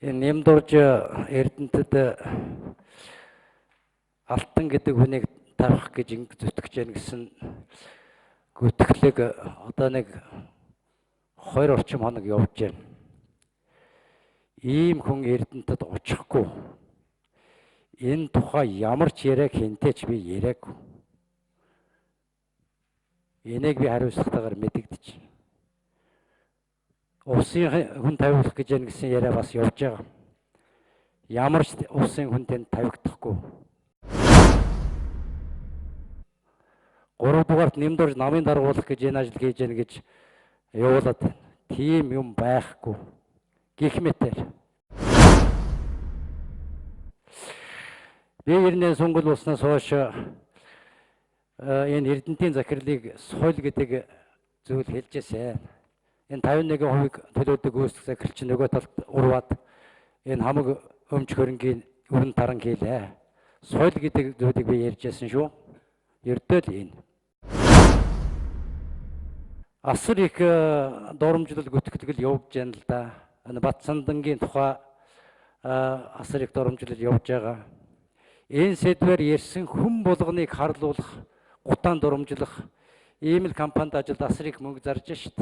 Энэ Нямдурж Эрдэнэтэд Алтан гэдэг хүнийг тарах гэж ингэ зүтгэж яах гэсэн гүтгэлэг одоо нэг 20 орчим хоног явж байна. Ийм хүн Эрдэнэтэд очихгүй. Энэ тухай ямар ч яриаг хинтэй ч би яриаггүй. Энийг би хариуцлагатайгаар мэдэгдэж. Усын хүн тавиулах гэж яах гэсэн яриа бас явж байгаа. Ямар ч усын хүн тэнд тавигдахгүй. 3 дугаарт Нямдурж намын даргуулах гэж энэ ажил хийж яах гэж явуулаад тийм юм байхгүй. Гэх мэтэр. Би 98 сунгал болсноос хойш энэ Эрдэнэтийн захирлыг соёл гэдэг зүйл хэлжээсэ. Энэ 51% төлөөдөг үүсэх захирал чинь нөгөө талд урваад энэ хамаг өмч хөрөнгийн өрн таран хийлээ. Соёл гэдэг зүйлийг би ярьж байсан шүү. Ердөө л энэ. Асар их дурамжлал гүтгэл явж байна л да. Энэ Батсандангийн тухай асар их дурамжлал явж байгаа. Энэ сэдвээр ярьсан хүн болгоныг харлуулах, гутаан дурамжлах ийм л компанид ажилд асар их мөнгө зарж шít.